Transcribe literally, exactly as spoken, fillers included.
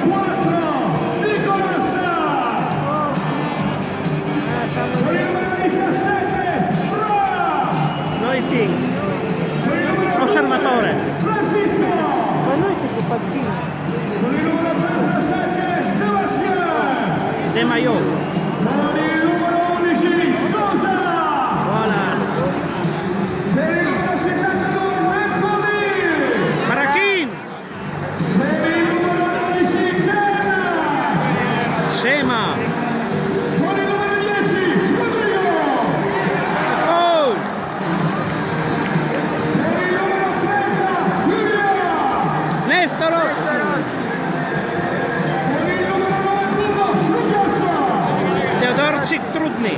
quattro, Nicolas. Con il numero diciassette, Bra. Noi ti. Con il numero Osservatore. Francisco. Ma noi ti pupacchini. Con il numero trentasette, Sebastian. De Maio. Con il numero undici, Sosa. Voilà. Per il numero settantadue, Marconi. Marachin. Per il numero dodici, Serra. Sema. Con il numero dieci, Rodrigo. Oh. Per il numero trenta, Giulia. Nestorowski. Per il numero novantuno, Lucas. Teodorczyk Trudny.